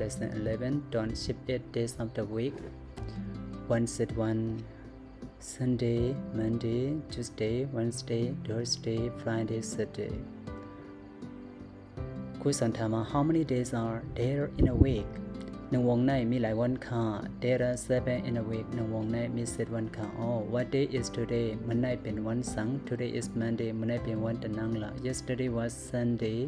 Lesson eleven ຕອນສິບເອັດ Days of the week. One set one: Sunday, Monday, Tuesday, Wednesday, Thursday, Friday, Saturday. ຄູສອນຖາມວ່າ How many days are there in a week? ໜຶ່ງວົງໃນມີຫຼາຍວັນຄະ? There are seven in a week. ໜຶ່ງວົງໃນມີເຈັດວັນຄະ? Oh, what day is today? ມື້ໃນເປັນວັນສັງ? Today is Monday. ມື້ໃນເປັນວັນຕະນັງລະ. Yesterday was Sunday.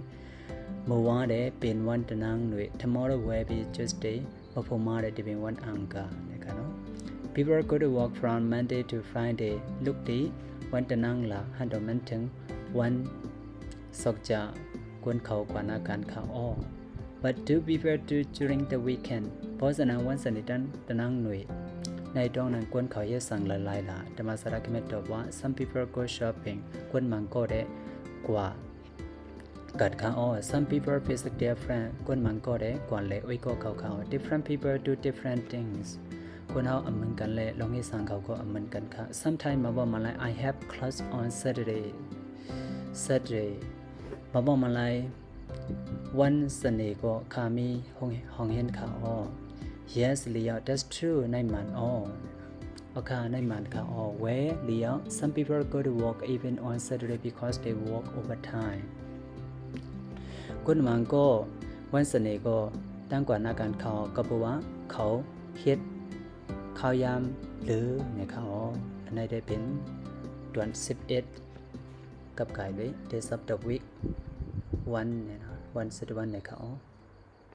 ມື້ວານເດເປັນວັນຕະນັງໜຸ່ຍ. Tomorrow will be Tuesday. ມື້ພະຫັດມາເດຈະເປັນວັນອັງຄານນະຄະເນາະ. People go to work from Monday to Friday. ລູກຕີວັນຕະນັງລະ ຫັນດອກມັນເຖິງວັນສອກຈະ ກົນເຂົາກວາດໜ້າການຂາວອໍ. What do people do during the weekend? ເພາະສະນັ້ນວັນສັນນິຕະນັງໜຸ່ຍ ໃນຕອນນັ້ນ ກົນເຂົາເຮັດສັງຫຼາຍໆລະ? ທຳມະສາດາຄະແມດຕອບວ່າ Some people go shopping. ຄົນບາງກໍໄດ້ກວາດກັດຂາວອໍ. Some people visit their friend. ຄົນບາງກໍໄດ້ກວາດເລະໂອຍກໍເຂົາຂາວ. Different people do different things. ຄົນເຮົາອຳເໝືອນກັນ ແລະ ລອງເຮັດສັງເຂົາກໍອຳເໝືອນກັນຄະ. Sometimes ບາງບ່ອນບາງລາຍ I have class on Saturday. Saturday. ບາງບ່ອນບາງລາຍ ວັນສັນເດກໍຂ້າມີຫ້ອງ ຫ້ອງຮຽນຂາວອໍ. Yes, Leo, that's true. ນາຍໝານອໍ. ອໍຄະ ນາຍໝານຂາວອໍ. Well, Leo, some people go to work even on Saturday because they work overtime. ຄົນບາງກໍວັນສັນເດກໍຕ່າງກວາດໜ້າການຂາວ ກໍເພາະວ່າເຂົາເຮັດ ເຂົາຍາມເລີນະຄະອໍ. ອັນໃດໄດ້ເປັນຕອນສິບເອັດ ກັບກາຍເລີຍ Days of the week. One ເນຍນະ One set one ເນຍຄະອໍ.